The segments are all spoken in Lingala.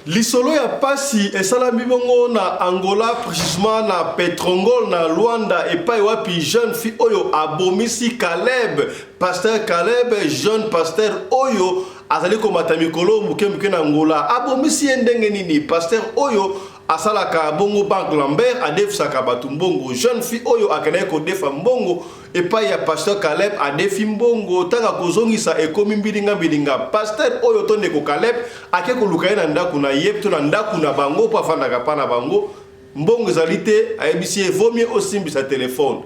Lisolo ya pasi esalami bongo na Angola, precisement na Petrongol na Luanda, epai wapi jeune fille oyo abomisi Caleb, pasteur Caleb, jeune pasteur oyo azali komata mikolo moke moke na Angola. Abomisi ye ndenge nini? Pasteur oyo asalaka bongo Banque Lambert, adefisaka bato mbongo. Jeune fille oyo akendaki kodefa mbongo epai ya pasteur Caleb, adefi mbongo, ntango akozongisa ekomi mbilinga mbilinga. Pasteur oyo to ndeko Caleb ake koluka ye na ndako na ye to na ndako na bango, mpo afandaka pa na bango. Mbongo ezali te. Ayebisi ye vaut mieux osimbisa telefone.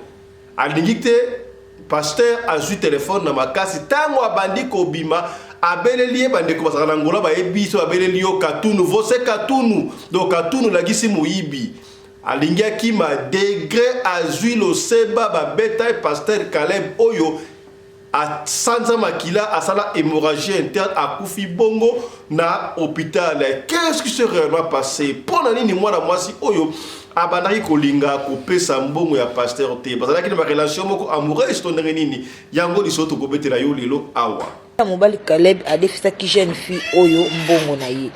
Alingi te. Pasteur azwi telefone na makasi. Ntango abandi kobima, abeleli ye. Bandeko bazalaka na Ngola bayebi so abeleli yo "Katunu, você katunu". Donc katunu elakisi moyibi. Alingi akima, degré azwi loseba, babeta ye. Pasteur Caleb oyo asanza makila, asala hémorragie interne, akufi bongo na hôpital. Qu'est-ce qui s'est réellement passé? Mpo na nini mwana mwasi oyo abandaki kolinga kopesa mbongo ya pasteur te? Bazalaki na barelation moko amoureuse to ndenge nini? Yango liso tokobetela yo lelo awa. Mobali Caleb adefisaki jeune fille oyo mbongo na ye.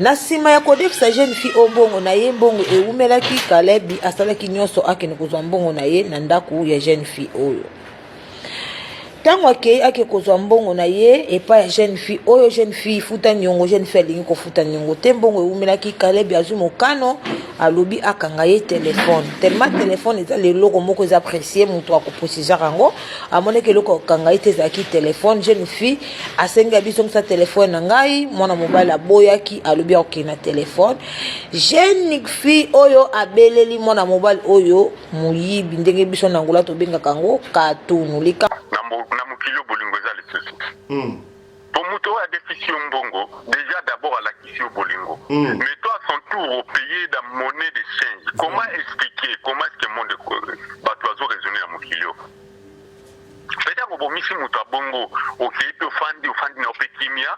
Na nsima ya kodefisa jeune fille oyo mbongo na ye, mbongo ewumelaki. Caleb asalaki nyonso akende kozwa mbongo na ye na ndako ya jeune fille oyo. Ntango akei, ake kozwa mbongo na ye epai ya jeune fille oyo, jeune fille futa niongo. Jeune fille alingi kofuta niongo te. Mbongo ewumelaki. Caleb azwi mokano, alobi akanga ye telefone, tellement telefone eza leloko moko eza précieux. Moto akoprécisaka yango, amonaki eloko akokanga ye te ezalaki telefone. Jeune fille asengi abisongisa telefone na ngai. Mwana mobali aboyaki, alobi akokende na telefone. Jeune fille oyo abeleli mwana mobali oyo moyibi, ndenge biso na Angola tobengaka yango katunu lika. Na mokili oyo, bolingo eza lisusu po moto oyo adefisi yo mbongo, déjà d'abord alakisi yo bolingo. Mais toi, à son tour, opaye da monnaie de change. Comment expliquer? Comment est ce que monde, bato bazoraisonner na mokili oyo? Peut-être obomisi moto abongo, okei mpe ofandi, ofandi na yo mpe kimia,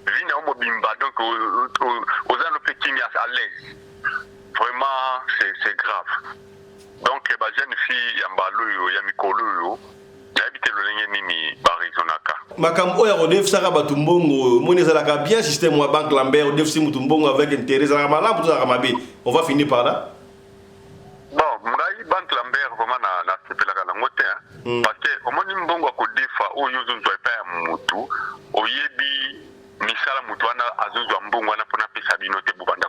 vie na yo mobimba. Donc oza no mpe kimia, à l'aise. Vraiment, c'est grave. Donc bajeune fille ya mbala oyo, ya mikolo oyo, nayebi te lolenge nini baraisonnaka. Makambo oyo ya kodefisaka bato mbongo, omoni ezalaka bien? Système wa Banque Lambert, odefisi motu mbongo avec intérêt, ezalaka malamu to ezalaka mabe? On va finir par là. Bon, ngai Banque Lambert, vraiment nasepelaka nango te, hein. Parce que omoni, mbongo ya kodefa oyo ozozwa epai ya motu, oyebi misala motu wana azozwa mbongo wana mpona apesa bino te, bobanda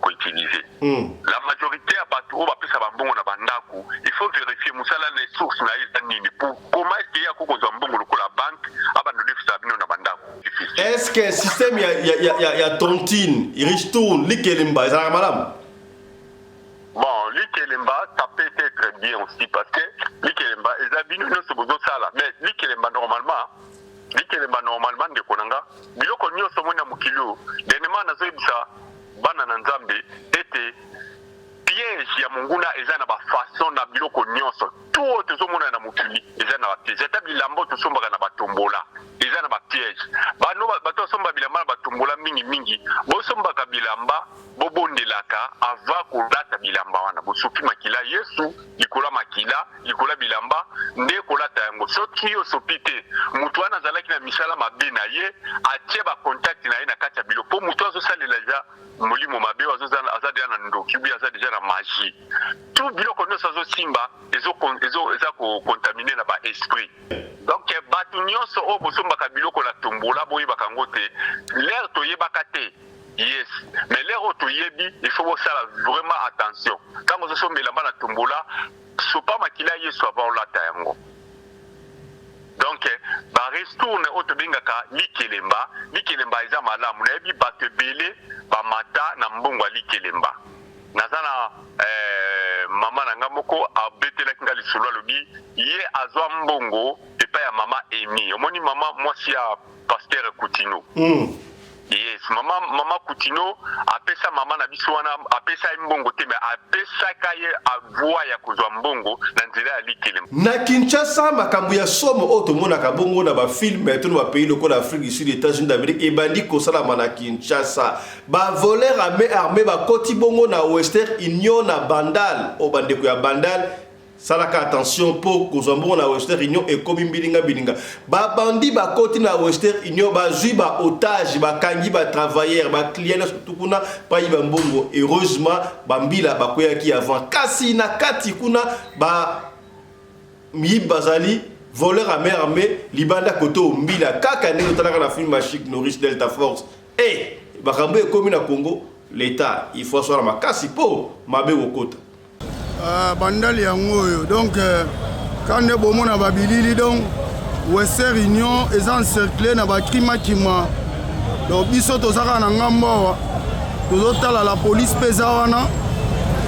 koutiliser. La majorité ya bato oyo bapesa bambongo na bandako, il faut vérifier mosala na source na ye eza nini. Pour comment est ce que ye akoki kozwa mbongo lokola banque, abanda odefisa bino na bandako? Difficile. Est ce que système ya tontine, ristourne, likelemba ezalaka malamu? Bon, likelemba, ça peut être bien aussi, parce que likelemba eza bino nyonso bozosala. Mais likelemba normalement, likelemba normalement, ndeko na nga, biloko nyonso omoni na mokili oyo, dernièrement nazoyebisa bana na Nzambe ete piège ya monguna eza na bafaçon na biloko nyonso. Tu oyo tozomona na mokili eza na bapiège. Ata bilamba oyo tosombaka na batombola eza na bapiège. Bano bato basomba bilamba na batombola mingimingi, bosombaka bilamba, bobondelaka avant kolata bilamba wana. Bosopi makila Yesu likolo ya makila, likolo ya bilamba nde kolata yango. Soki osopi te, moto wana azalaki na misala mabe na ye, atie bacontact na ye na kati ya biloko, mpo moto azosalela eza molimo mabe oyo aza deja na ndoki, ubi aza deja na magie. Tout biloko nyonso azosimba eza kocontaminer na baesprit. Donc bato nyonso oyo bosombaka biloko na tombola, boyebaka yango te. L'heure toyebaka te, yes, mais l'heure oyo toyebi, il faut bosala vraiment attention. Ntango ozosomba elamba na tombola, sopa makila ya Yesu avant olata yango. Donc baristourne oyo tobengaka likelemba, likelemba eza malamu. Nayebi bato ebele bamata na mbongo ya likelemba. Naza na mama na nga moko abetelaki nga lisolo, alobi ye azwa mbongo epai ya mama Emi. Omoni mama mwasi ya pasteur Kutino? Yes, mama Kutino apesa mama na biso wana, apesa ye mbongo te, mais apesaka ye voie ya kozwa mbongo na nzela ya likelemba. Na Kinshasa, makambo ya somo oyo tomonaka bongo na bafilm to na bapays lokola Afrique du Sud, États-Unis d'Amérique, ebandi kosalama na Kinshasa. Bavoleur à main armée bakoti bongo na Western Union na Bandal. Oyo bandeko ya Bandal. Salaka attention mpo kozwa mbongo na Western Union ekomi mbilinga mbilinga. Ba bandits bakoti na Western Union bazwi ba otage, bakangi ba travailleurs, ba clients nyonso tout kuna bayiba mbongo. Heureusement ba mbila bakweyaki avant. Kasi na kati kuna ba miyibi bazali voleur à main armée libanda kote oyo mbila kaka ndenge otalaka na film ya Chic Norris Delta Force. Eh, makambo ekomi na Congo, l'Etat il faut asala makasi mpo mabe kokota. Ah, bandali yango oyo donc euh, ka nde bomona babilili donc western union eza encercle na bakimakima donc biso toza kaka na ngambo awa tozotala la police mpe eza wana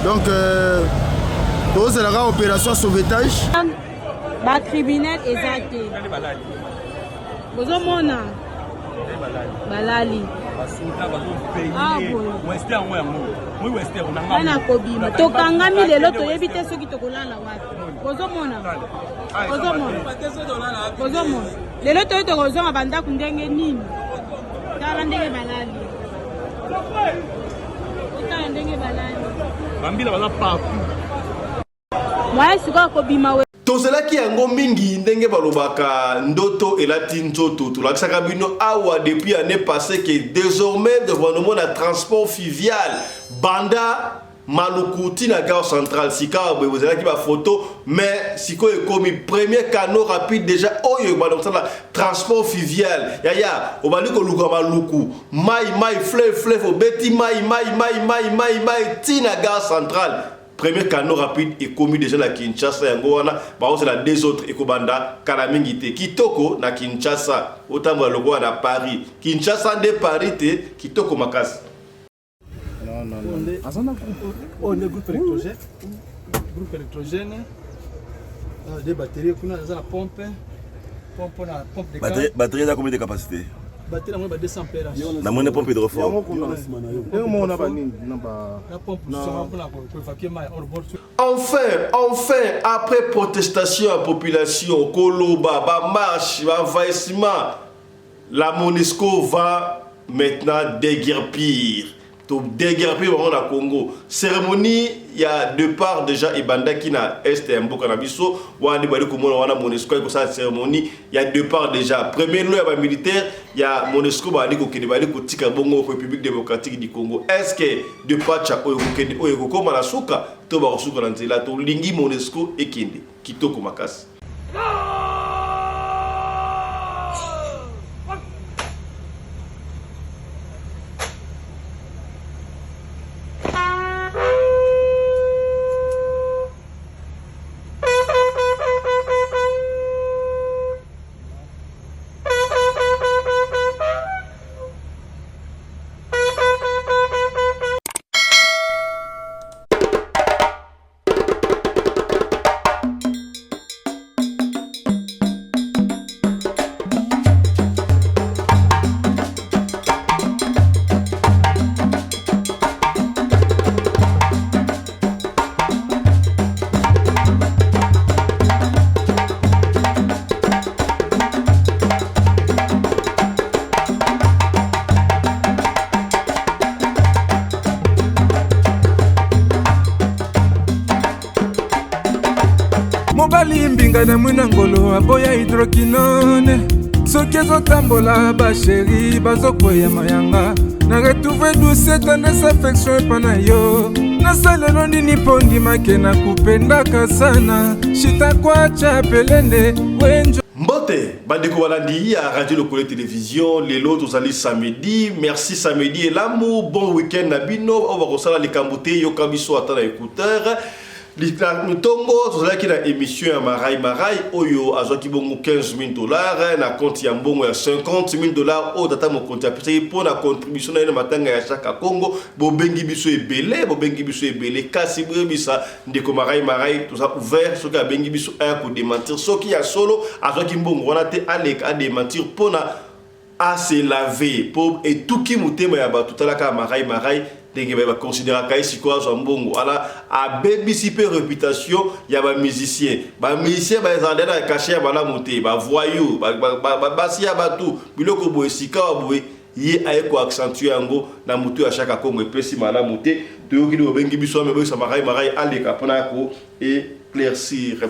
donc euh, tozela kaka opération sauvetage bacriminel eza te bozomona balali ah, bana kobima tokangami lelo toyebi te soki tokolala wapi bozomona bozomona bozomona lelo toye tokozonga bandako ndenge nini tala ndenge balali otala ndenge balali bambila baza partout Moyen sikoyo kobima we. Tozelaki yango mingi ndenge balobaka ndoto elati nzoto tolakisaka bino awa depuis année passée que désormais gouvernement na transport fluvial banda Maluku ti na gare centrale sika boye bozalaki ba photo mais sikoyo ekomi premier canot rapide déjà oyo ebanda kosala transport fluvial yaya obandi koluka Maluku mai mai fleuve fleuve obeti mai mai mai mai mai mai ti na gare centrale Premier canot rapide ekomi dejà na Kinshasa yango wana bakozela deux autres ekobanda kala mingi te. Kitoko na Kinshasa otambola lokola na Paris. Kinshasa nde Paris te, kitoko makasi. Non, non, non. Aza na groupe. Oyo nde groupe électrogène. Groupe électrogène. Des batteries kuna aza na pompe. Pompe na pompe de Batterie, batterie eza combien de capacité? Batterie yango ba 200 ampères. Na moni pompe hydrophore. Na pompe mosusu mpona koévacuer mai hors bord. Enfin, enfin, après protestation ya population, koloba, ba marche, ba envahissement, la Monusco va maintenant déguerpir. To deguerpir bango na Congo. Ceremonie ya depart dejà ebandaki na est ya mboka na biso. Wana nde bali komona wana Monusco ayaki kosala ceremonie ya depart dejà. Premier lot ya ba militaires ya Monusco bazali kokende, bazali kotika bongo Republique democratique du Congo. Est-ce que departure oyo ekokende oyo ekokoma na suka to bakosuka na nzela? Tolingi Monusco ekende. Kitoko makasi. Mobali mbinga na mwina ngolo aboya hydroquinone soki ezotambola basheri bazokweya mayanga na retrouve douce tendresse affection epa na yo nasalelo nini mpo ndimake na kupendaka sana shitakwacha pelende wenjo Mbote bandeko balandi ya Radio Lokole Television, lelo tozali samedi. Merci samedi elamu, bon week-end na bino. Oyo bakosala likambo te, yoka biso ata na écouteur. Ntongo tozalaki na émission ya Marai Marai oyo azwaki bongo 15000 dollars na compte ya mbongo ya 50000 dollars oyo tata mokonzi apesaki mpo na contribution na ye na matanga ya Chaka Congo. Bobengi biso ebele, bobengi biso ebele, kasi boyebisa Ndeko Marai Marai toza ouvert soki abengi biso aya ko dementir soki ya solo azwaki mbongo wana te aleka a dementir pona a se laver po etuki motema ya bato tala kaka Marai Marai ndenge baye ba consideraka ye sikoyo azwa mbongo ala abebisi pe reputation ya ba musiciens ba musiciens bazala nde na cachet ya malamu te ba voyous ba, ba, ba, ba, basi ya bato biloko boye sikawa boye Ye aye ko accentuer yango na mutu ya Shaka Kongo epesi malamu te. Toyoki nde bobengi biso wana mais boyebisa Marai Marai aleka pona aya ko eclaircir. éclaircir.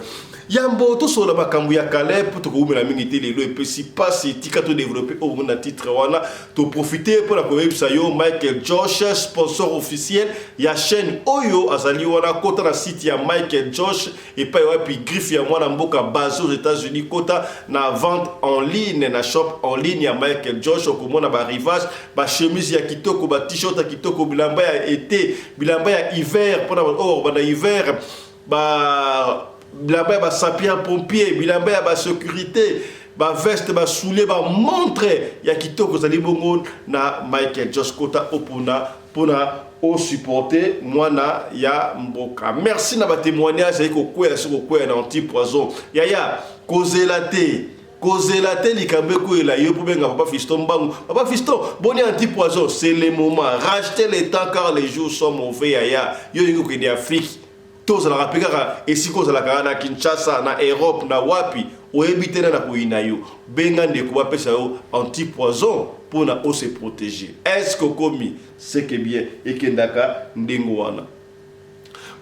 Yambo tosolola makambo ya Caleb mpo tokowumela mingi te lelo epesi pasi tika to développer oyo na titre wana to profiter mpo na koyebisa yo Michael Josh sponsor officiel ya chaîne oyo azali wana kota na site ya Michael Josh epai wapi griffe ya mwana mboka basé aux États-Unis kota na vente en ligne na shop en ligne ya Michael Josh okomona ba rivage ba chemise ya kitoko ba t-shirt ya kitoko bilamba ya été bilamba ya hiver mpona oyo banda hiver ba bilamba ya ba sapeur pompier bilamba ya ba sécurité ba veste ba soulier ba montre ya kitoko ezali bongo na Michael Josh kota opona mpona osupporte mwana ya mboka. Merci na batémoignage ayei kokwea soki kokwea na anti poison yaya kozela te kozela te likambo ekweyela yo mpo benga papa Fiston Mbangu. Papa Fiston, boni anti poison? C'est le moment, rachetez le temps car les jours sont mauvais. Yaya, yo olingi kokende Afrique to ozalaka mpe kaka esika ozalaka na Kinshasa, na Europe, na wapi, oyebi te na koyina yo, benga ndeko bapesa yo anti poison mpona ose protéger. Est ce que okomi seke bien ekendaka ndenge wana?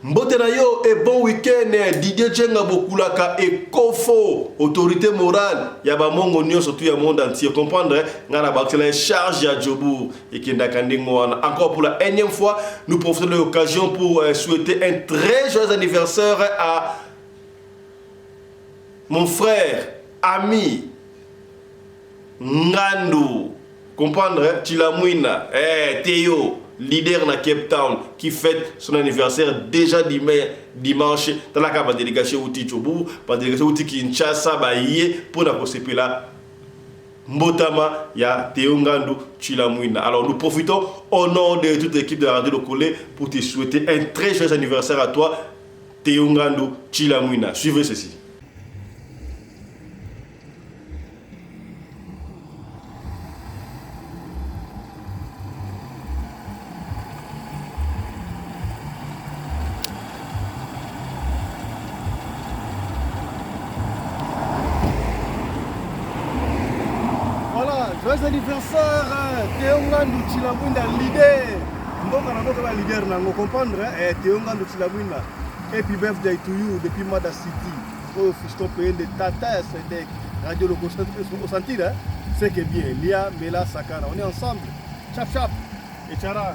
Mbote na yo et bon week-end. Didier Djenga Bokulaka Ekofo, autorité morale ya bamongo nyonso tu ya monde entier. Comprendre nga na bakisela charge ya Jobourg ekendaka ndenge wana. Encore pour la énième fois, nous profitons de l'occasion pour souhaiter un très joyeux anniversaire à mon frère ami Ngandu, comprendre Chilamwina, eh, Théo, leader na Cape Town, qui fête son anniversaire déjà dimanche. Talaka ba délégation uti Jobourg, ba délégation uti Kinshasa, ba ye pour na kosepela mbotama ya Théo Ngandu Chilamwina. Alors nous profitons au nom de toute l'équipe de la radio Lokole pour te souhaiter un très joyeux anniversaire à toi, Théo Ngandu Chilamwina. Suivez ceci. Voilà, joyeux anniversaire Théo Ngandu Chilamwinda, leader. Mboka na mboka ba leader nango comprendre eh, Théo Ngandu Chilamwinda. Happy birthday to you depuis Mada City. Oyo Fiston Payende tata ya Sedek Radio Loko osentir hein? C'est que bien. Lia Mela Sakana, on est ensemble. Chap chap. Et tchara.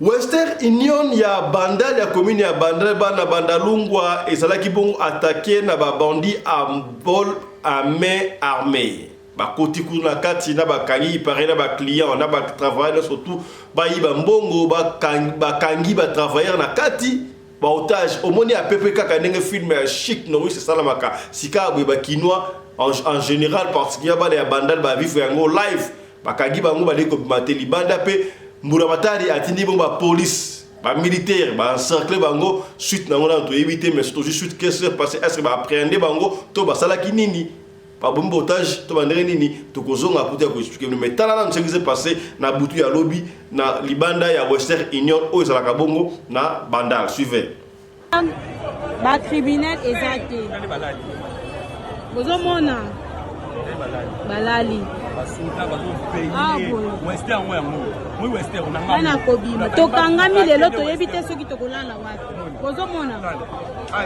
Western Union ya Bandal ya commune ya Bandal bana Bandalungwa ezalaki bongo attaqué na ba bandits à vol à main armée. Bakoti kuna na kati na bakangi ipare na baclient na batravailleur surtout bayiba mbongo, bakangi batravailleur na kati baotage. Omoni apepe kaka ndenge film ya Chic Norris esalamaka sika boye. Bakinois en général, particulier bana ya Bandal, bavivre yango live. Bakangi bango, baleki kobima te libanda mpe mbula matari atindi bongo bapolice, bamilitaire baencercle bango. Suite nango nano toyebi te, mais surtout suite, qu'est-ce qui s'est passé? Est ce que baappréhende bango to basalaki nini, babomi baotage to bandenge nini? Tokozonga puta ya koexpliquer bino, mais tala nanu ce qui s'est passé na butu ya lobi na libanda ya Western Union oyo ezalaka bongo na Bandal. Suivez. Bacriminel eza te, bozomona balali bana kobima. Tokangami lelo, toyebi te soki tokolala wapi. Bozomona,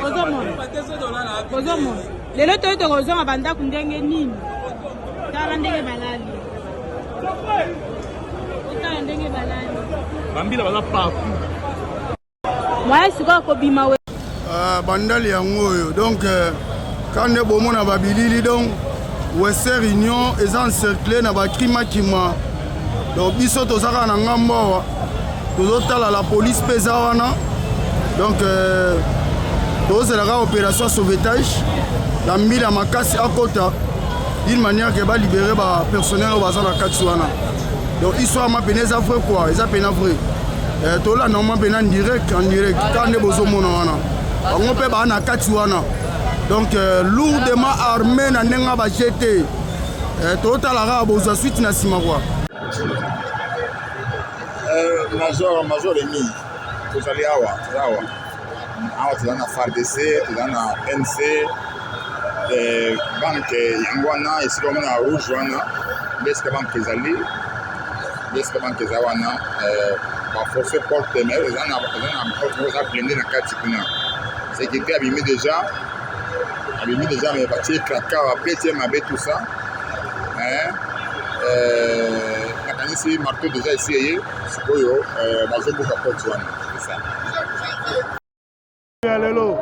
bozomona, bozomona. Lelo toye tokozonga bandako ndenge nini? Tala ndenge balali, otala ndenge balali. Bambila baza partout. Moya sikoyo kobima we. Bandali yango oyo donc ka nde bomona babilili. Donc Western Union eza encerclé na bakimakima. Donc biso toza kaka na ngambo awa, tozotala la police mpe eza wana. Donc tozela kaka opération ya sauvetage ya mbila makasi akota d'une manière ke balibérer bapersonnel oyo baza na kati wana. Donc histoire ma pene eza vrai quoi, eza pena vrai. Tolanda ma pena en direct, en direct kaka nde bozomona wana. Bango mpe baa na kati wana, donc lourdement armé na ndenge ya bagt. Totala kaka, bozwa suite na nsima quoi. Major Emi, tozali awa, toza awa awa, toza na FARDC, toza na NC banque yango wana. Esika omona rouge wana nde esika banque ezali, nde esika banque eza wana. Baforce porte, mais eza na porte moko eza blindé na kati kuna. Sécurité abimi déjà, abimi déjà mais batie kraka, babeti ye mabe tout ça. Hein? Euh, nakanisi marteau déjà esi eye sikoyo euh, bazobuka porte wana c'est ça. Ya lelo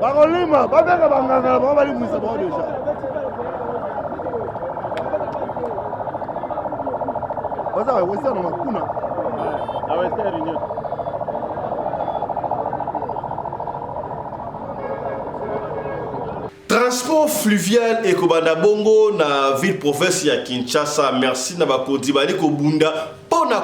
bakolima babenga banganga na bango balimwisa bango deja. Baza western na makuna na Western Union. Transport fluvial ekobanda bongo na ville province ya Kinshasa. Merci na bakonzi bali kobunda mpo na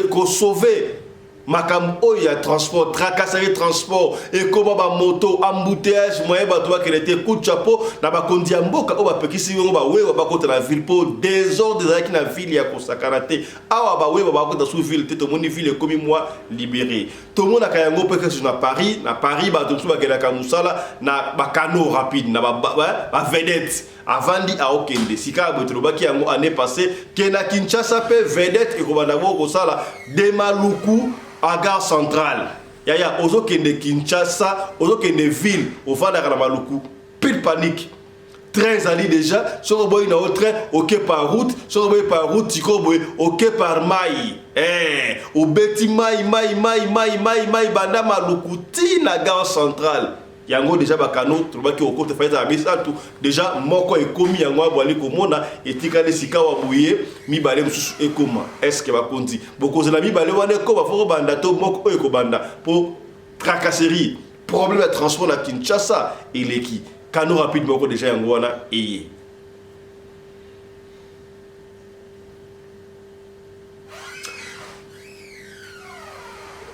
kosauve makambo oyo ya transport, tracasserie transport ekoma bamoto, embouteillage, moyen bato bakende te. Coup de chapeau na bakonzi ya mboka oyo bapekisi yango bawewa bakota na ville mpo desordre ezalaki na ville ya kosakana te. Awa bawewa bakota su ville te, tomoni ville ekomi mwa libere. Tomonaka yango mpe kaka na Paris. Na Paris bato mosusu bakendaka mosala na bakano rapide na bavedette ba, ba avandi aokende sika boye. Tolobaki yango année passée ke na Kinshasa mpe vedette ekobanda bongo kosala de Maluku à gare centrale. Yaya, ozokende Kinshasa, ozokende ville, ofandaka na Maluku, pile panique. Train ezali déjà, soki oboyi na yo train, oke par route, soki oboyi par route, sikoyo boye oke par mai. Eh, obeti mai mai mai mai mai mai banda Maluku ti na gare centrale. Yango deja bakano tolobaki okota fai ezala misato, deja moko ekomi, yango abwali komona etikali sikawa boye mibale mosusu ekoma. Eske bakonzi bokozela mibale wana ekoma fo kobanda to moko oyo ekobanda mpo tracasserie, problème ya transport na Kinshasa eleki. Kano rapide moko deja yango wana eye.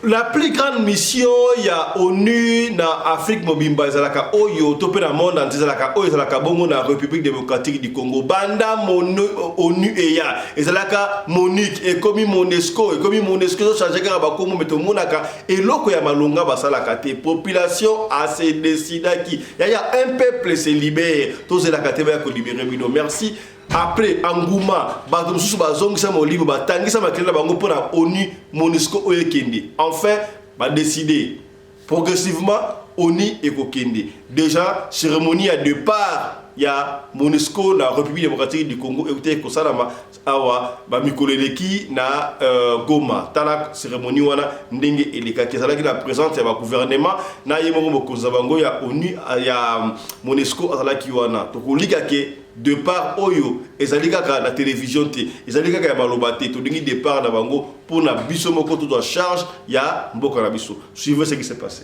La plus grande mission ya ONU na Afrique mobimba ezalaka oyo to mpe na monde entier ezalaka oyo ezalaka bongo na République démocratique du Congo. Banda ONU eya ezalaka MONUC, ekomi MONUSCO, ekomi MONUSCO, ezochange kaka bakombo, me tomonaka eloko ya malonga basalaka te. Population ase decidaki yaya, un peuple se libère, tozelaka te baya kolibere bino. Merci. Après engouement, bato mosusu bazongisa molimo, batangisa makila na bango mpo na ONU MONUSCO oyo ekende. Enfin badeside progressivement ONU ekokende. Déjà cérémonie ya départ ya MONUSCO na République démocratique du Congo ekutaki kosalama awa bamikolo eleki na Goma. Tala cérémonie wana ndenge elekaki, ezalaki na présence ya bagouvernement na ye moko mokonzi na bango ya ONU ya MONUSCO azalaki wana. Tokolika ke départ oyo ezali kaka na télévision te, ezali kaka ya maloba te, tolingi départ na bango mpona biso moko tozwa charge ya mboka na biso. Suivez ce qui s'est passé.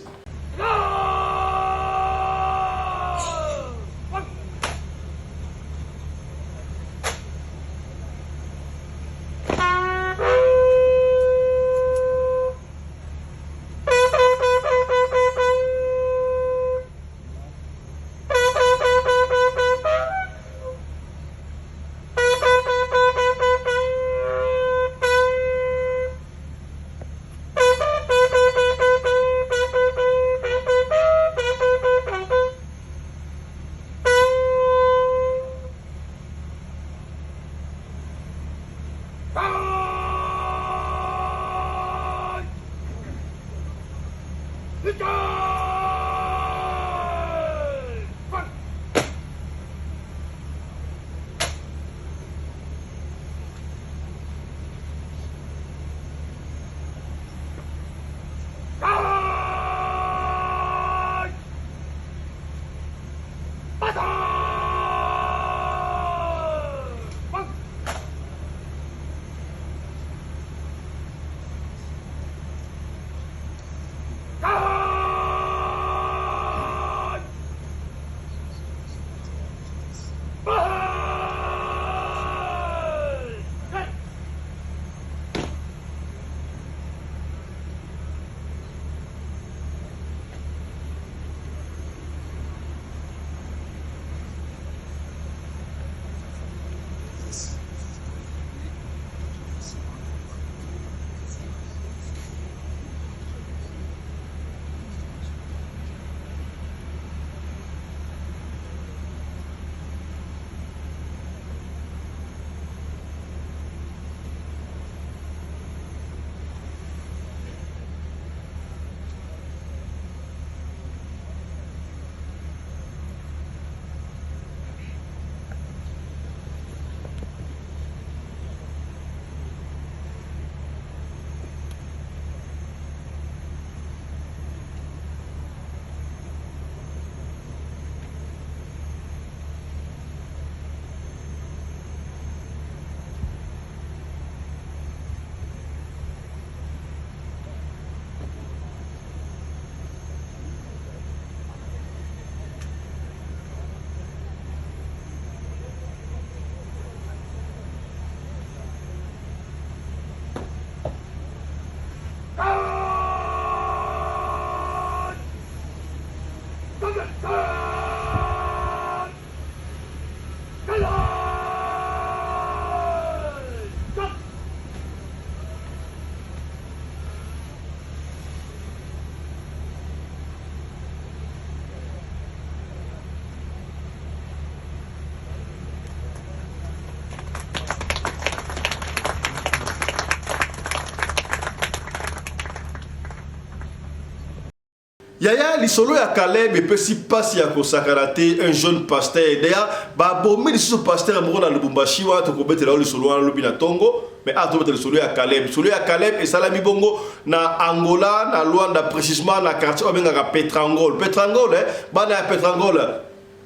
Yaya lisolo ya Caleb epesi pasi ya kosakana te un jeune pasteur deya babomi lisusu pasteur moko na Lubumbashi wana tokobetela yo lisolo wana lobi na tongo mais awa tobeta lisolo ya Caleb lisolo ya Caleb esalami bongo na Angola na Luanda précisément na quartier oyo babengaka Petrangol Petrangol eh, bana ya Petrangol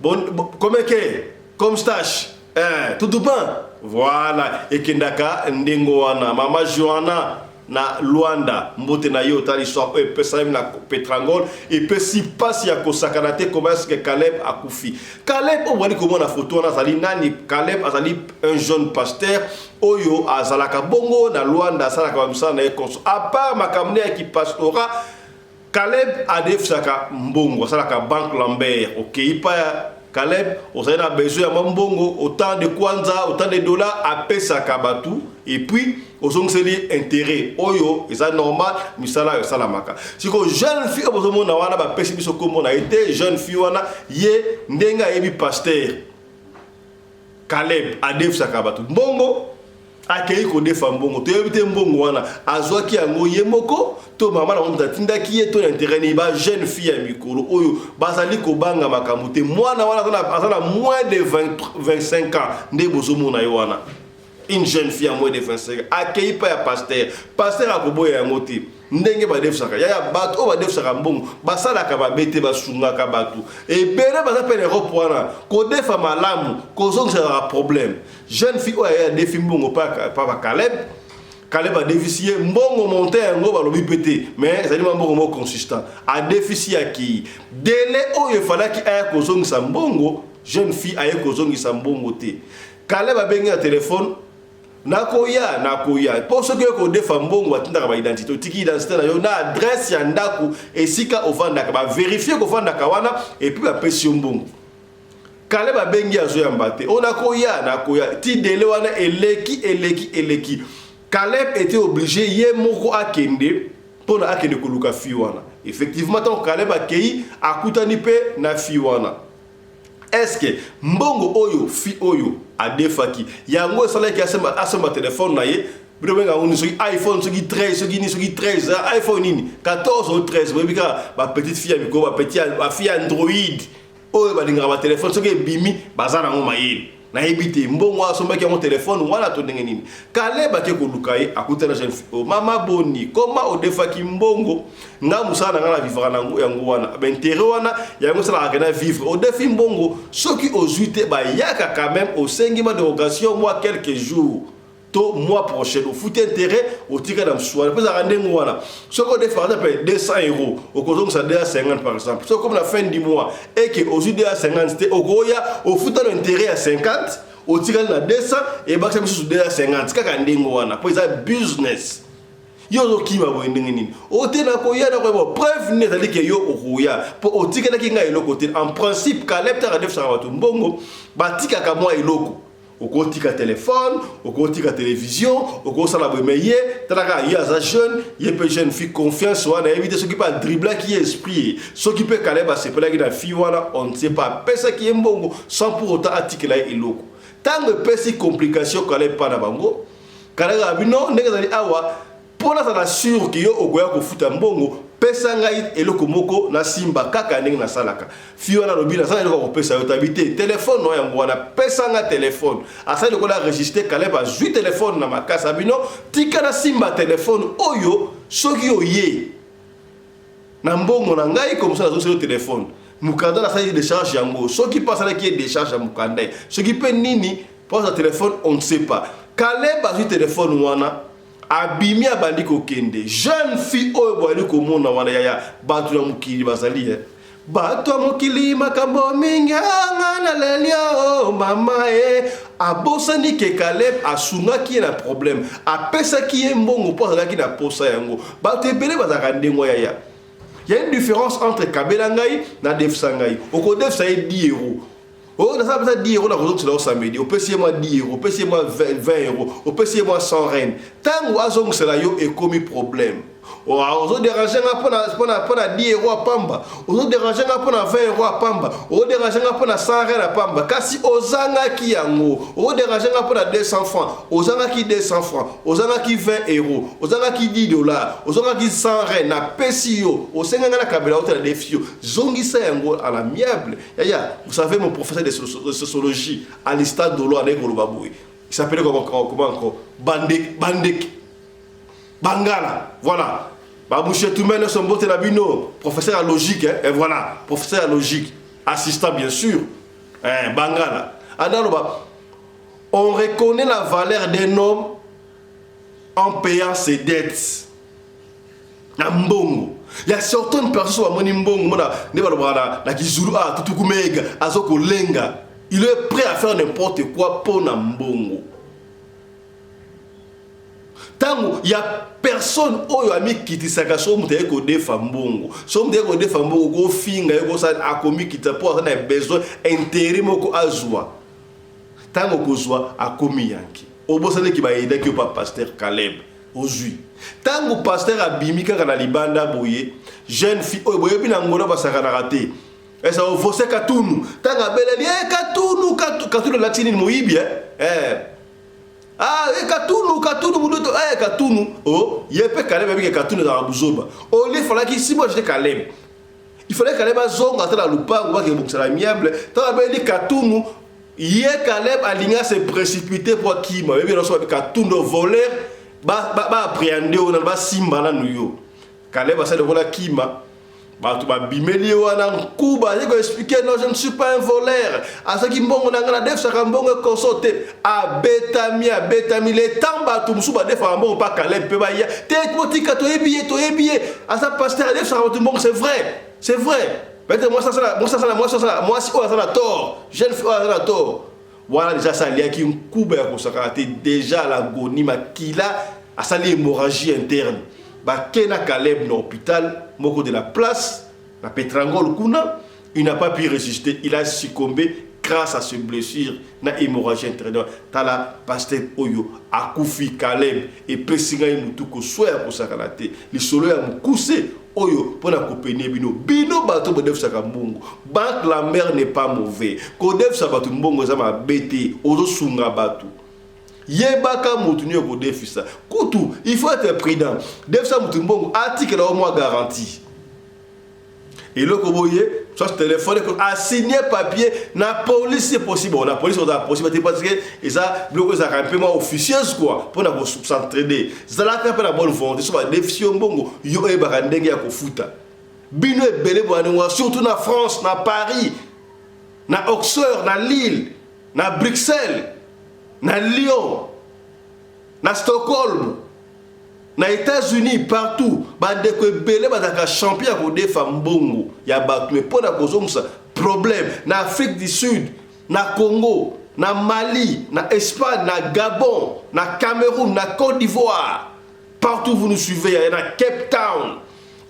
bon, bon, komeke comme stache eh, tutu pan voilà ekendaka ndenge wana mama Joanna na Luanda mbote na yo otali soir oyo epesalami na Petrangol epesi mpasi ya kosakana te comment est-ce que Caleb akufi Caleb oyo bwali komona foto wana azali nani Caleb azali un jeune pasteur oyo azalaka bongo na Luanda asalaka bamisala na ye konso à part makambo ne ya kipastora Caleb adefisaka mbongo, asalaka banque Lambert. Okeyi pa ya Caleb, ozali na besoin ya mwa mbongo, autant de kwanza, autant de dollars, apesaka batu et puis ozongiseli intérêt oyo eza normal, misala oyo esalamaka. Sikoyo jeune fille oyo bozomona wana bapesi biso kombo na ye te, jeune fille wana ye ndenge ayebi pasteur Caleb adefisaka bato mbongo akei kodefa mbongo toyebi te mbongo wana azwaki yango ye moko to mama na moto atindaki ye to na interet nini ba jeune fille ya mikolo oyo bazali kobanga makambo te mwana wana aza na moins de 20, 25 ans nde bozomona ye wana une jeune fille ya moins de 25 ans akei pa ya pasteur pasteur akoboya yango te ndenge badefisaka yaya bato oyo badefisaka mbongo basalaka mabe te basungaka bato ebele baza mpe na europe wana kodefa malamu kozongiselaka problème jeune fille oyo aye adefi mbongo pa pa Caleb Caleb adefisi ye mbongo monte yango balobi mpe te mais ezali mwa mbongo moko consistant adefisi akei délai oyo efalaki aya kozongisa mbongo jeune fille aye kozongisa mbongo te Caleb abengi na telefone nakoya nakoya mpo soki oye kodefa mbongo batindaka baidentité otiki identité na yo na adresse ya ndako esika ovandaka baverifie kofandaka wana epuis bapesi yo mbongo Caleb abengi azoyamba te o nakoya nakoya ti dele wana eleki eleki eleki Caleb était obligé ye moko akende mpona akende koluka fille wana effectivement ntango Caleb akei akutani mpe na fille wana est-ce que mbongo oyo fille oyo adefaki yango esalaki asomba asomba telefone na ye bino benga yango nini soki iphone soki 13 soki nini soki 13 iphone nini 14 o 13 boyebi kaka bapetite fille ya mikolo bapetit bafille android oyo balingaka batelefone soki ebimi baza nango mayele nayebi te mbongo asombaki yango telefone wana to ndenge nini Caleb ake koluka ye akutana jeune fille oh, mama boni koma odefaki mbongo nga mosala na nga na vivaka nango yango wana baintere wana yango esalaka ke na vivre odefi mbongo soki ozwi te bayaka quand même osengi ma dérogation mwa quelques jours to mois prochain ofuti intérêt otika na mosusu wana mpo ezalaka ndenge wana soki odefaka mpe 200 euros okozongisa 250 par exemple soki okomi na fin du mois eke ozwi 250 te okoya ofuta na intérêt ya 50 otikali na 200 ebakisa misusu 250 kaka ndenge wana mpo eza business yo ozokima boye ndenge nini ote nakoya nakoya bo preuve nini ezali ke yo okoya mpo otikelaki ngai eloko te en principe Caleb taka defisaka bato mbongo batikaka mwa eloko okotika telefone okotika television okosala boye mais ye tala kaka ye aza jeune ye mpe jeune fille confiance wana ayebi te soki mpe adriblaki ye esprit ye soki mpe Caleb asepelaki na fille wana on ne sait pas apesaki ye mbongo sans pour autant atikela ye eloko ntango epesi complication Caleb mpa na bango Caleb abi non ndenge ezali awa mpo nazala sûr ke yo okoya kofuta mbongo pesa ngai eloko moko nasimba kaka ndenge nasalaka fille wana alobi naza eloko ya kopesa yo tabi te telefone no yango wana pesa nga telefone asali lokola registre Caleb azwi telefone na makasi abino tika nasimba telefone oyo soki oye na mbongo na ngai komisa nazongiseli yo telefone mokanda nasalaki décharge yango soki mpe asalaki ye décharge ya mokanda ye soki mpe nini mpo azwa telefone on ne sait pas Caleb azwi telefone wana abimi abandi kokende jeune fille oyo boyali komona wana yaya bato ya mokili bazali ye bato ya mokili makambo mingi anga naleli o mama ye abosani ke Caleb asungaki ye na problème apesaki ye mbongo mpo azalaki na posa yango bato ebele bazalaka ndenge yaya ya une différence entre kabela ngai na defisa ngai okodefisa ye 10 euro oyo nasala mpeza 10 euro nakozongisela yo samedi opesi ye mwa 10 euro opesi ye mwa 20 euro opesi ye mwa 100 rand ntango azongisela yo ekomi problème. Ozo déranger nga pona pona pona 10 euros ya pamba, ozo déranger nga pona 20 euros ya pamba, ozo déranger nga pona 100 rand ya pamba, kasi ozangaki yango. Ozo déranger nga pona 200 francs, ozangaki 200 francs, ozangaki 20 euros, ozangaki 10 dollars, ozangaki 100 rand, napesi yo, osenga nga nakabela yo te na defi yo. Zongisa yango à l'amiable. Yaya, vous savez mon professeur de sociologie, Alistar Dolo andaki koloba boye. Il s'appelait comment, comment encore? Bande, Bande, Bangala, voilà. Babouche Toumé, nyonso mbote na bino, professeur ya logique, hein? Et voilà, professeur ya logique, assistant bien sûr, hein, Bangala. Adaloba, on reconnaît la valeur d'un homme en payant ses dettes. Na mbongo. Il y a certaines personnes qui bamoni mbongo mona nde balobaka na, na kizulu ah tutukumega azokolenga. Il est prêt à faire n'importe quoi mpo na mbongo. Ntango ya personne oyo amikitisaka soki moto aye kodefa mbongo, soki moto aye kodefa mbongo kofinga ye kosala, akomikitisa mpo aza na besoin intérêt moko azwa. Ntango kozwa akomi yanke, obosanaki bayedaki yo pa pasteur Caleb, ozwi. Ntango pasteur abimi kaka na libanda boye, jeune fille oyo boyebi na Angola basakanaka te, esa ovose Katunu. Ntango abeleli e Katunu, Katunu alati nini, moyibi eh? Eh. Ah, e Katunu, Katunu mudoto, eh Katunu. Oh, ye pe Caleb abike Katunu ezalaka buzoba. Olie falaki si moi j'étais Caleb. Il fallait Caleb azonga ata na lupango bake bongisa na miable. Ntango abeli Katunu, ye Caleb alingi se précipiter po akima. Bebi na so babi Katunu voleur, ba ba, ba appréhender ona ba simba nanu yo. Caleb asali lokola kima. Bato babimeli ye wana nkuba, aye koexplike non, je ne suis pas un voleur, azwaki mbongo na ngai, nadefisaka mbongo ekoso te. Abetami, abetami le temps bato mosusu badefaka mbongo mpa Caleb mpe baya te, botika, toyebi ye, toyebi ye, aza pasteur, adefisaka bato mbongo. C'est vrai, c'est vrai, peut-être mwasi asala, mwasi asala, mwasi asala, mwasi oyo aza na tort, jeune fille oyo aza na tort wana déjà asa aliaki nkuba ya kosakana te, déjà l'agonie, makila, asali hémorragie interne. Bake na Caleb na hôpital moko de la place na Petrangol kuna, il n'a pas pu résister, il a succombé grâce à ses blessures na hémorragie interne. Tala pasteur oyo akufi Caleb, epesi ngai mutu koswa ya kosakana te. Lisolo ya mokuse oyo mpona kopenie bino, bino bato bodefisaka mbongo. Banque Lambert n'est pas mauvais, kodefisa bato mbongo eza mabe te, ozosunga bato. Yebaka motu nini okodefisa. Kutu il faut être prudent, defisa motu mbongo, atikela yo mwa garantie, eloko boye, soit téléphone, asigne papier na police, c'est possible. Bon, na police ozala possible te parce que eza biloko ezalaka mpe mwa officieuse quoi, mpona kos'entraider. Zalaka mpe na bonne volonté, so badefisi yo mbongo, yo oyebaka ndenge ya kofuta. Bino ebele boyaningo, surtout na France, na Paris, na Auxerre, na Lille, na Bruxelles, na Lyon, na Stockholm, na États-Unis, partout, bandeko ebele bazalaka champion ya kodefa mbongo ya bato, me mpo na kozongisa problème. Na Afrique du Sud, na Congo, na Mali, na Espagne, na Gabon, na Cameroun, na Côte d'Ivoire, partout vous nous suivez, na Cape Town,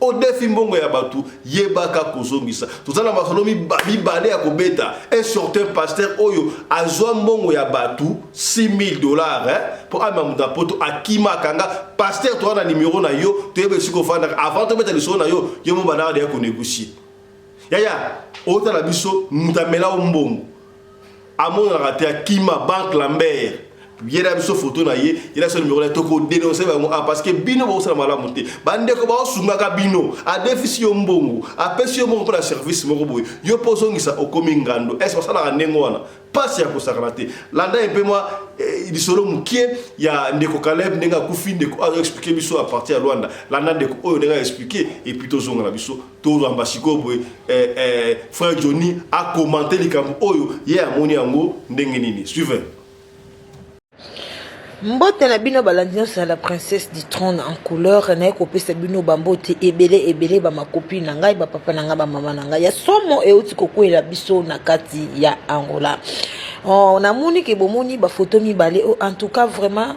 odefi mbongo ya bato, yebaka kozongisa. Toza na masolo mibale ya kobeta. Un certain pasteur oyo azwa mbongo ya bato 6000 dollars mpo amema moto na Poto, akima, akanga pasteur. Toza na nimero na yo, toyeba esika ofandaka. Avant tobeta lisolo na yo, yo mo bandaka deya konégocier. Yaya, otala biso, moto amela yo mbongo amonanaka te, akima. Banque Lambert, yela biso foto na ye, yela biso numéro na ye, tokodénonce bango. Ah, parce que bino bokosala malamu te. Bandeko baosungaka bino, adefisi yo mbongo, apesi yo mbongo mpona service moko boye, yo mpo ozongisa okomi ngando. Ese basalaka ndenge wana? Mpasi ya kosakana te. Landa ye mpe mwa lisolo mokie ya ndeko Caleb ndenge akufi. Ndeko azo explique biso à partir ya Luanda. Landa ndeko oyo ndenge aexplique, et puis tozonga na biso, tozwamba sikoyo boye. Frère Johnny acommente likambo oyo, ye amoni yango ndenge nini? Suivez. Mbote na bino balandi nyonso ya La Princesse du Trône en couleur. Naye kopesa bino bambote ebele ebele, bamakopi na ngai, bapapa na ngai, bamama na ngai. Ya somo euti kokwela biso na kati ya Angola. Oh, namoni ke bomoni bafoto mibale oh, en tout cas vraiment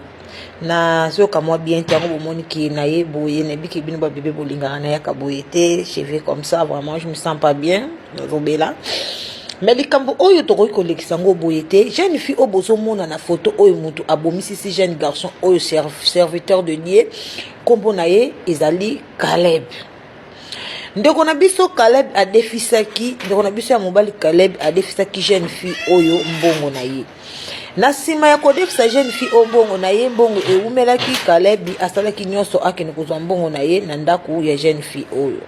nazoyoka mwa bien te. Yango bomoni ke naye boye, nayebi ke bino babebe bolingaka nayaka boye te, cheveux comme ça, vraiment je me sens pas bien, nazobela. Mais likambo oyo tokoki kolekisa yango boye te. Jeune fille oyo bozomona na photo oyo, motu abomisisi jeune garçon oyo, serviteur de Dieu, nkombo na ye ezali Caleb. Ndeko na biso Caleb adefisaki, ndeko na biso ya mobali Caleb adefisaki jeune fille oyo mbongo na ye. Na nsima ya kodefisa jeune fille oyo mbongo na ye, mbongo ewumelaki, Caleb asalaki nyonso akende kozwa mbongo na ye na ndako ya jeune fille oyo.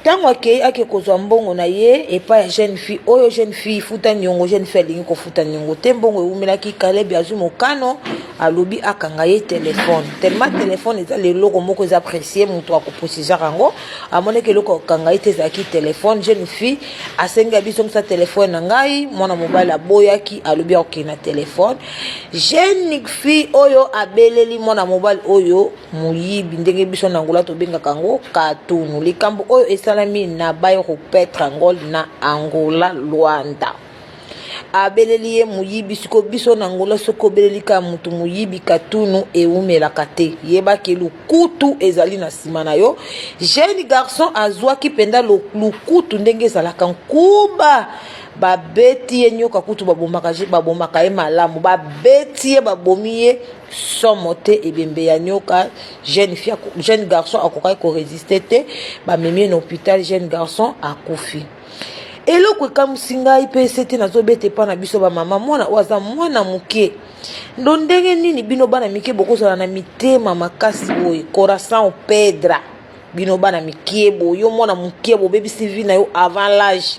Ntango akei ake kozwa mbongo na ye epai ya jeune fille oyo, jeune fille futa niongo, jeune fille alingi kofuta niongo te, mbongo ewumelaki. Caleb azwi mokano, alobi akanga ye telefone. Tellement telefone eza leloko moko eza précieux, moto akoprecisaka yango, amonaki eloko akokanga ye te ezalaki telefone. Jeune fille asengi abi zongisa telefone na ngai, mwana mobali aboyaki, alobi akokende na telefone. Jeune fille oyo abeleli mwana mobali oyo moyibi, ndenge biso na Angola tobengaka yango katunu. Likambo oyo esalami na bairro Petrangol na Angola Luanda. Abeleli ye moyibi. Sikoyo biso na Angola, soki obeleli kaka motu moyibi, katunu, ewumelaka te, yebaki lokutu ezali na nsima na yo. Jeune garçon azwaki mpenza lokutu ndenge ezalaka nkuba, babeti ye nyoka kutu babomaka, babomaka ye malamu, babeti ye, babomi ye somo te, ebembe ya nyoka. Jeune fille, jeune garçon akokaki koresiste te, bamemi ye na hôpital, jeune garçon akufi. Eloko ekamwisi ngai mpe ese te, nazobeta epa na biso bamama, mwana oyo aza mwana moke, ndo ndenge nini bino bana mike bokozala na mitema makasi boye? Coração pedra, bino bana mike boye, yo mwana moke bobebisi vie na yo avant l'âge,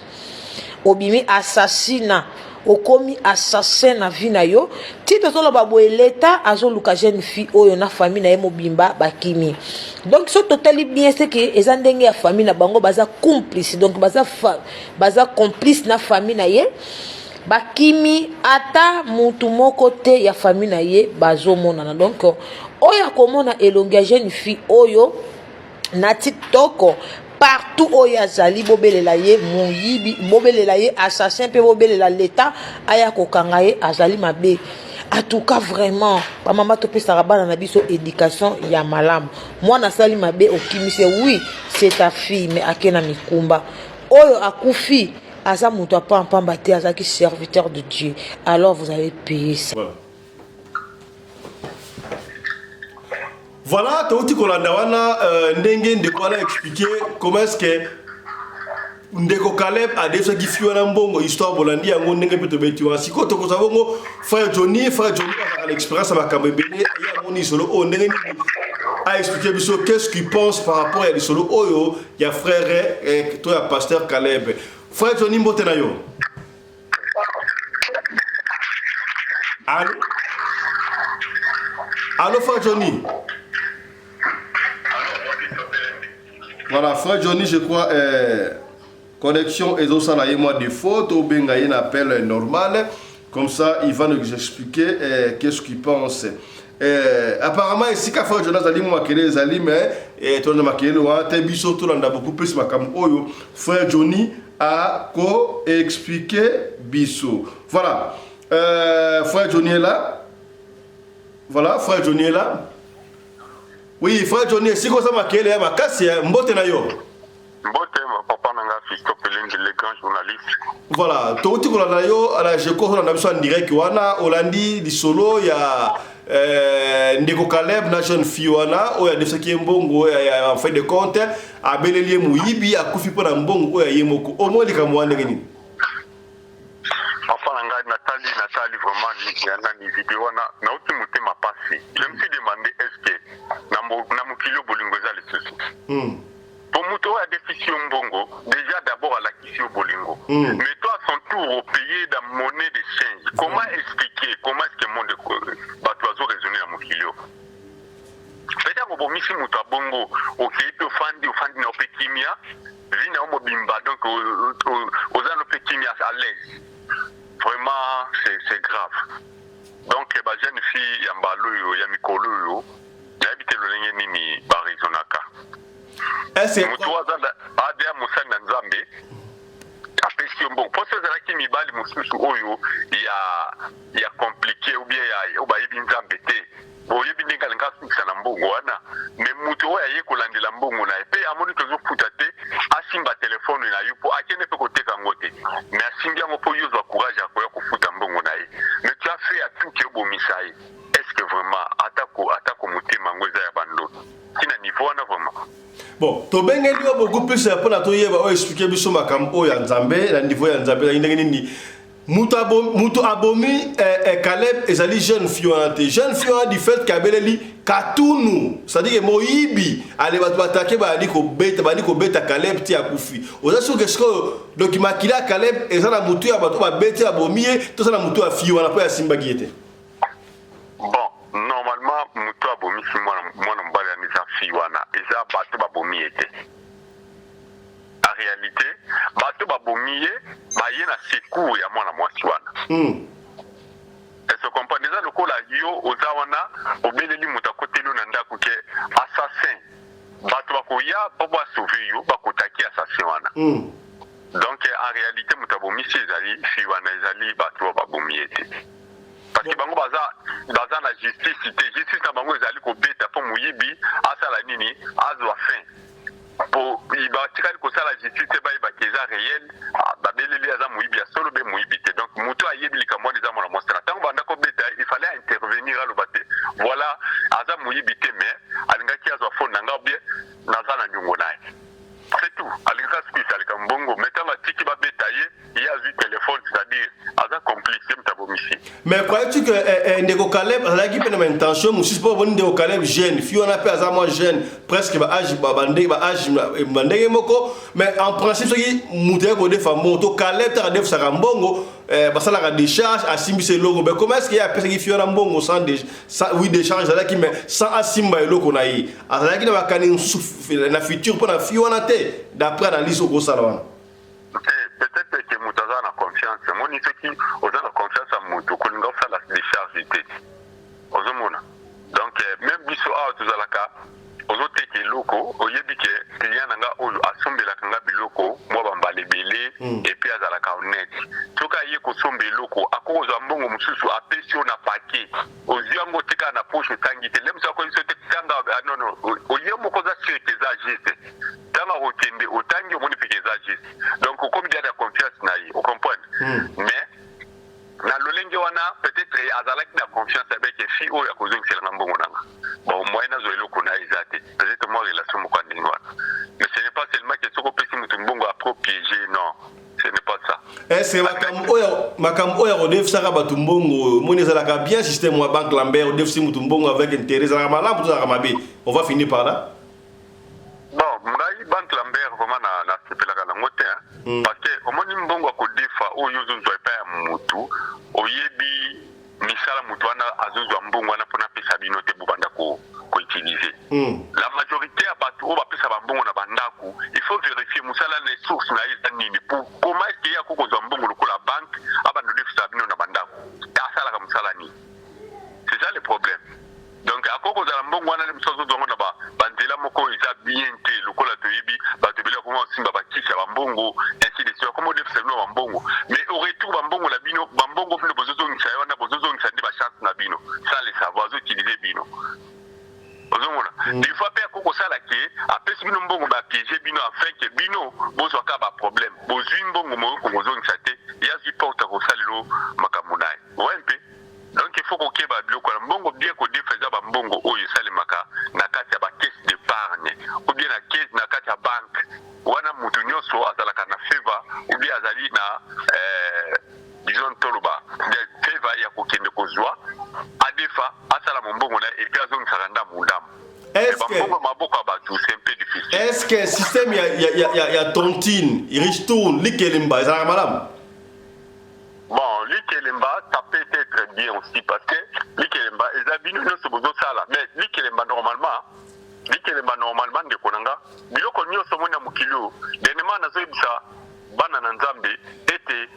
obimi assassina, okomi assassin na vie na yo. Ti tozoloba boye, leta azoluka jeune fille oyo na famille na ye mobimba, bakimi. Donc so totali bien, c'est que eza ndenge ya famille na bango baza complice, donc baza, fa, baza complice na famille na ye, bakimi, ata mutu moko te ya famille na ye bazomonana. Donc oyo akomona elongi ya jeune fille oyo na TikTok, partout oyo azali, bobelela ye moyibi, bobelela ye assassin, mpe bobelela leta aya kokanga ye, azali mabe. En tout cas vraiment, bamama, topesaka bana na biso éducation ya malamu. Mwana asali mabe, okimisi, oui, c'est ta fille, mais ake na mikumba. Oyo akufi aza moto apampamba te, azalaki serviteur de Dieu, alors vous avez payé ça. Voilà. Voilà, touti kolanda wana ndenge ndeko wana expliqué comment est-ce que ndeko Caleb adefisaki fille wana mbongo. Histoire bolandi yango ndenge mpe tobeti wana. Sikoyo tokozwa bongo frère Johnny. Frère Johnny azalaka na expérience ya makambo ebele, ye amoni lisolo oyo ndenge nini, aexpliquer biso qu'est-ce qu'il pense par rapport ya lisolo oyo ya frère to ya pasteur Caleb. Frère Johnny, mbote na yo. Allo, allo, frère Johnny. Voilà, frère Johnny, je crois connexion ezosala ye mwa défaut. Tobenga ye na appel normal, comme ça il va nous expliquer qu'est-ce qu'il pense. Apparemment esika frère Johnny azali, mwa makelele ezali, mais tolanda makelele wana te, biso tolanda beaucoup plus makambo oyo frère Johnny ako expliquer biso. Voilà, frère Johnny est là. Voilà, frère Johnny est là. Oui, frère Johnny, esika oza makelele ya makasi. Mbote na yo. Mbote, papa na nga Fiston Pelende, le grand journaliste. Voilà, touti kolanda yo ala je crois olanda biso en direct wana, olandi lisolo ya ndeko Caleb na jeune fille wana oyo adefisaki ye mbongo, en fin de compte abeleli ye moyibi, akufi mpo na mbongo oyo ya ye moko. Omoi likambo wana ndenge nini? Papa na ngai, natali vraiment ya nani video wana, nauti motema pasi. Je me suis demandé est ce que na mokili oyo bolingo eza lisusu? Po moto oyo adefisi yo mbongo, déjà d'abord alakisi yo bolingo, mais toi à son tour opaye da monnaie de change. Comment expliquer? Comment est ce que monde, bato bazo raisonner na mokili oyo? Peut-être obomisi moto abongo, okei mpe ofandi, ofandi na yo mpe kimia, vie na yo mobimba, donc oza no mpe kimia, à l'aise. Vraiment, c'est grave. Donc ba jeune fille ya mbala oyo, ya mikolo oyo, nayebi te lolenge nini baraisonnaka. Moto oyo aza adeya mosali na Nzambe, apesi yo mbongo, mposo ezalaki mibali mosusu oyo ya compliqué ou bien ya oyo bayebi Nzambe te, boyebi ndenge alingi asukisa na mbongo wana. Mais moto oyo aye kolandela mbongo na ye mpe amoni tozofuta te, asimba telefone na yo mpo akende mpe koteka yango te. Bon, tobengeli yo beaucoup plus mpo na toyeba oyo expliquer biso makambo oyo ya Nzambe na niveau ya Nzambe ezali ndenge nini. Moto abomi, moto abomi eh, eh, Caleb ezali jeune fille wana te. Jeune fille wana du fait kabeleli katunu, c'est-à-dire que moyibi ale bato batake bayali kobeta, bayali kobeta Caleb ti akufi. Oza sûr que sikoyo donc makila ya Caleb eza na motu ya bato babeti babomi ye to eza na motu ya fille wana mpo asimbaki ye te. Bon, normalement moto abomisi mwana mwana mobali wana eza fille wana, eza bato babomi ye te. En réalité, bato babomi ye baye na secours ya mwana mwasi wana. Est-ce comprendre? Eza lokola yo oza wana obeleli moto akoteli yo na ndako ke assassin, bato bakoya mpo basauve yo, bakotaki assassin wana. Donc en réalité moto abomisi ezali fille wana, ezali bato oyo babomi ye te. Parce que bango baza baza na justice te, justice na bango ezali kobeta mpo moyibi asala nini, azwa fin. Po batikali kosala justice te, bayebaki eza réel, babeleli aza moyibi ya solo be moyibi te. Donc moto ayebi likambo wana eza mwana mwasi na ntango banda kobeta, il fallait intervenir, aloba te voilà aza moyibi te, mais alingaki azwa phone na nga bien naza na niongo na ye, c'est tout. Alingaka soki alika mbongo, mais ntango atiki babeta ye, ye azwi téléphone, c'est-à-dire aza complice, ye moto abomisi. Mais croyais-tu que eh, eh, ndeko Caleb azalaki mpe na baintention mosusu? Mpo boni ndeko Caleb jeune fille wana mpe aza mwa jeune, presque baage bandenge baage bandenge moko. Mais en principe soki moto aye kodefa mbongo to Caleb taka adefisaka mbongo, eh, basalaka décharge, asimbisa eloko. Mais comment est-ce que ye apesaki fille wana mbongo sans, sans, oui, décharge ezalaki, mais sans asimba eloko na ye? Azalaki na bakani mosusu na futur mpo na fille wana te, d'après analyse okosala wana? Te, peut-être ke moto aza na confiance. Omoni, soki oza na confiance ya moto, kolinga osala décharge te, ozomona. Donc même biso awa tozalaka, ozoteka eloko, oyebi ke client na nga oyo asombelaka nga biloko mwa bambala ebele, et puis azalaka honnête. Soki aye kosomba eloko, akoki kozwa mbongo mosusu, apesi yo na paquet, ozwi yango, otikala na poche, otangi te. Nde mosu akoyebi so te tanga, non non, oye moko oza sûr ke eza juste. Ntango akokende, otangi, omoni mpe ke eza juste, donc okomi déjà na confiance na ye, ocomprendre. Mais na lolenge wana, peut-être azalaki na confiance avec fille oyo akozongiselanga mbongo nanga, bon, moyen nazwa eloko na ye eza te. Peut-être mwa relation moko ya ndenge wana, mais ce n'est pas seulement ke soki opesi moto mbongo après piéger, non, ce n'est pas ça. Est-ce makambo oyo ya kodefisaka bato mbongo, omoni ezalaka bien? Système wa Banque Lambert, odefisi moto mbongo avec intérêt, ezalaka malamu to ezalaka mabe? On va finir par là. Bon, ngai Banque Lambert vraiment na nasepelaka nango te, hein. Parce que omoni, mbongo ya kodefa oyo ozozwa epai ya motu, oyebi misala motu wana azozwa mbongo wana mpona apesa bino te, bobanda koutiliser. La majorité ya bato oyo bapesa bambongo na bandako, il faut vérifier mosala na source na ye eza nini. Pour comment est-ce que ye akoki kozwa mbongo lokola banque, abanda odefisa bino na bandako? Asalaka mosala nini? C'est ça le problème. Donc akoki kozala mbongo wana mosu azozwa yango na banzela moko eza bien te. Lokola toyebi bato ebele bakoma kosimba bakisi ya bambongo, ainsi de suite, akoma odefisa bino bambongo, mais au retour bambongo na bino, bambongo bino bozozongisa ye wana, bozozongisa nde bachance na bino sans le savoir, azoutiliser bino, ozomona. Des fois mpe akoki kosala ke apesi bino mbongo, bapiéger bino afin ke bino bozwaka baproblème, bozwi mbongo moyoki kozongisa te, ye azwi porte akosalelo makambo na ye ouais mpe. Donc il faut kokeba biloko wana. Mbongo bien kodefa eza bambongo oyo esalemaka na kati ya bacaisse d'épargne ou bien na caisse na kati ya banque wana, moto nyonso azalaka na faveur ou bien azali na disons toloba faveur ya kokende kozwa, adefa, asala mombongo na ye et puis azongisaka ndambu ndambu. Bambongo maboko ya bato, c'est un peu difficile. Est ce que système ya tontine, ristourne, likelemba ezalaka malamu? Bon, likelemba, ça peut être bien aussi, parce que likelemba eza bino nyonso bozosala. Mais likelemba normalement, likelemba normalement, ndeko na nga, biloko nyonso omoni na mokili oyo, dernièrement nazoyebisa bana na Nzambe ete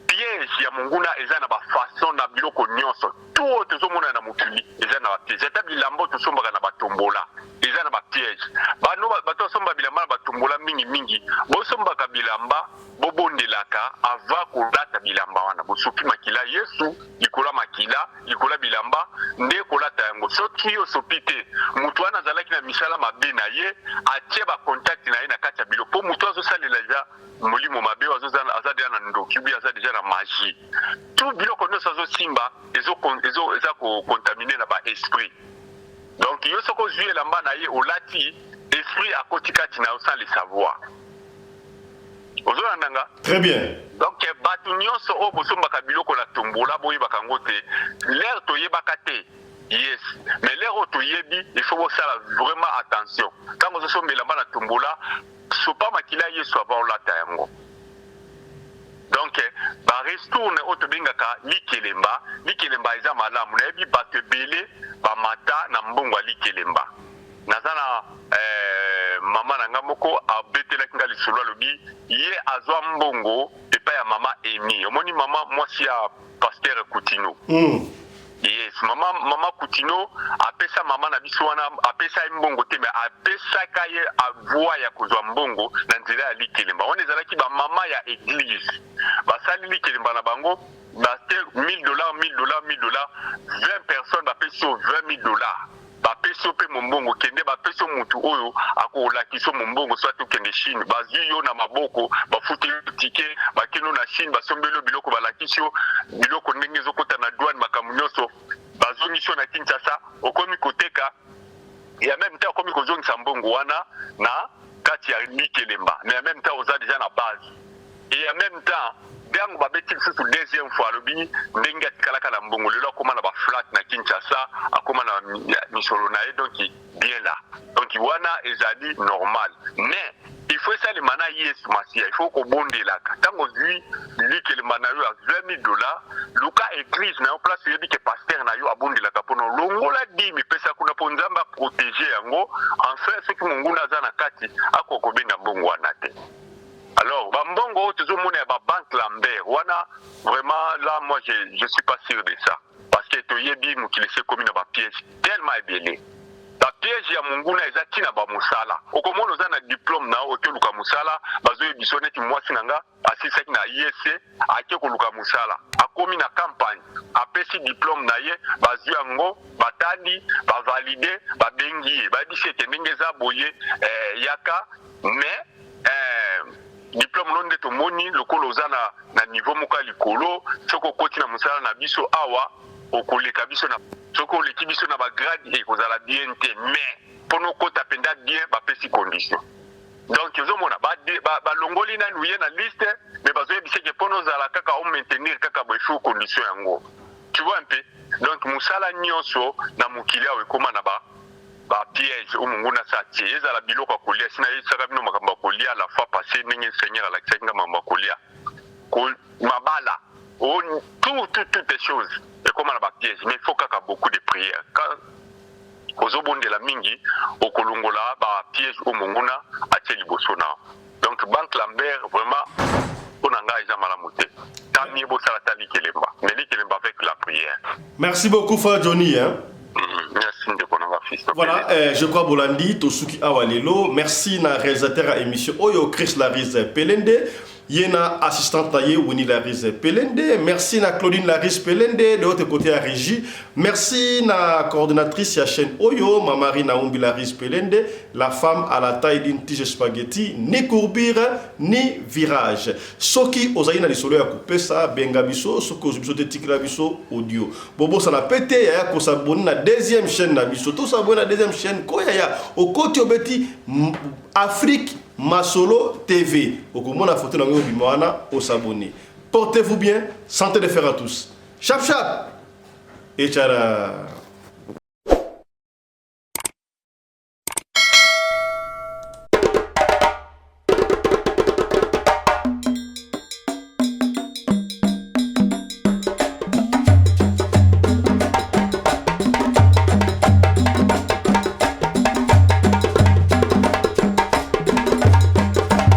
piège ya monguna eza na bafaçon na biloko nyonso tu oyo tozomona na mokili, eza na bapiège. Ata bilamba oyo tosombaka na batombola eza na bapiège. Bano bato basomba bilamba na batombola mingimingi, bosombaka bilamba, bobondelaka avant kolata bilamba wana, bosopi makila Yesu likolo ya makila, likolo ya bilamba nde kolata yango. Soki osopi te, moto wana azalaki na misala mabe na ye, atie bacontact na ye na kati ya biloko, mpo moto azosalela eza molimo mabe, aza déjà na ndoki ou aza déjà na magie. Tout biloko nyonso azosimba eza kocontaminer na baesprit. Donc yo soki ozwi elamba na ye olati, Esprit akoti kati na yo sans le savoir. Ozolanda nga? Très bien. Donc bato nyonso oyo bosombaka biloko na tombola boyebaka yango te. L'heure toyebaka te. Yes. Mais l'heure oyo toyebi, il faut bosala vraiment attention. Tango ozosomba elamba na tombola, sopa makila ya Yesu avant olata yango. Donc ba ristourne oyo tobengaka likelemba, likelemba eza malamu. Nayebi bato ebele bamata na mbongo ya likelemba. Naza na eh, mama na nga moko abetelaki nga lisolo, alobi ye azwa mbongo epai ya mama Amy. Omoni mama mwasi ya pasteur Kutino. Yes, mama mama Kutino apesa mama na biso wana apesa ye mbongo te mais apesaka ye voie ya kozwa mbongo na nzela ya likelemba. Wana ezalaki ba mama ya eglise basali likelemba na bango ba te 1000 dollars 1000 dollars 1000 dollars 20 personnes bapesi yo 20000 dollars. Bapesi yo pe mombongo kende bapesi yo mutu oyo akolakisa yo mombongo soit okende chine bazui yo na maboko bafuteli yo ticket bakende yo na chine basombeli yo biloko balakisi yo biloko ndenge ezokota na douane makambo nionso bazongisi yo na Kinshasa okomi koteka et en meme temps okomi kozongisa mbongo wana na kati ya likelemba mais en meme temps oza dejà na base Et en meme temps tango babeti lisusu deuxième fois alobi ndenge atikalaka na mbongo lelo akoma na ba flat na Kinshasa akoma na misolo na ye donc bien là donc wana ezali normal mais il faut esalema na Yesu Masiya il faut kobondelaka tango ozui likelemba na yo ya 20000 dollars luka eglise na yo place oyebi ke pasteur na yo abondelaka pona olongola dime pesa kuna po Nzambe a proteger yango enfin soki monguna aza na kati akoka kobenda mbongo wana te. Alors ba mbongo oyo tozo mona ya ba banque Lambert wana vraiment là moi je je suis pas sur de ça parce que toyebi mokili esi ekomi na ba piège tellement ebele ba piège ya monguna eza tina ba mosala okomona oza na diplôme na yo oke oluka mosala bazoyebisa yo neti mwasi na nga asilisaki na ISC ake koluka mosala akomi na campagne apesi diplôme na ye bazwi yango batali ba valide babengi ye bayebisi ete ndenge eza boye eh, yaka mais eh, diplome no nde tomoni lokola oza na, na niveau moko ya likolo soki okoti na mosala na biso awa okoleka biso na soki oleki biso na bagrade ekozala bien te mais mpona okota mpenza bien bapesi condition donc ozomona balongoli ba, ba nanu ye na liste mais bazoyebisa ke mpona ozala kaka omaintenir kaka boye faut condition yango tu vois un peu donc mosala nyonso na mokili awa ekóma na ba ba piège oyo monguna asi atie ezala biloko ya kolia si nayebisaka bino makambo ya kolia la fois passée ndenge seigneur alakisaki nga makambo ya kolia ko mabala o tout tout toutes les choses ekoma na ba piège mais il faut kaka beaucoup de prière quand ozobondela mingi okolongola ba piège oyo monguna atie liboso na donc banque Lambert vraiment mpo na ngai eza malamu te tant mieux bosala ta likelemba mais likelemba avec la prière. Merci beaucoup frère Johnny hein. Merci ndeko na nga fils. Voilà, euh, je crois Bolandi, Tosuki awa lelo. Merci na réalisateur à émission Oyo Chris Larise Pelende. Ye na assistante na ye Winnie Larise Pelende. Merci na Claudine Larise Pelende de l'autre côté à régie. Merci na coordonnatrice ya chaîne Oyo, Mamari Naumbi Larise Pelende, la femme à la taille d'une tige spaghetti, ni courbure ni virage. Soki ozali na lisolo ya kopesa benga biso, soki ozwi biso te tikela biso audio. Bobosana pe te yaya ko s'abonner na deuxième chaîne na biso. To s'abonner na deuxième chaîne ko yaya okoti obeti Afrique Masolo TV. Okomona photo na ngo obima wana o s'abonner. Portez-vous bien, santé de fer à tous. Chap chap. Et tchara.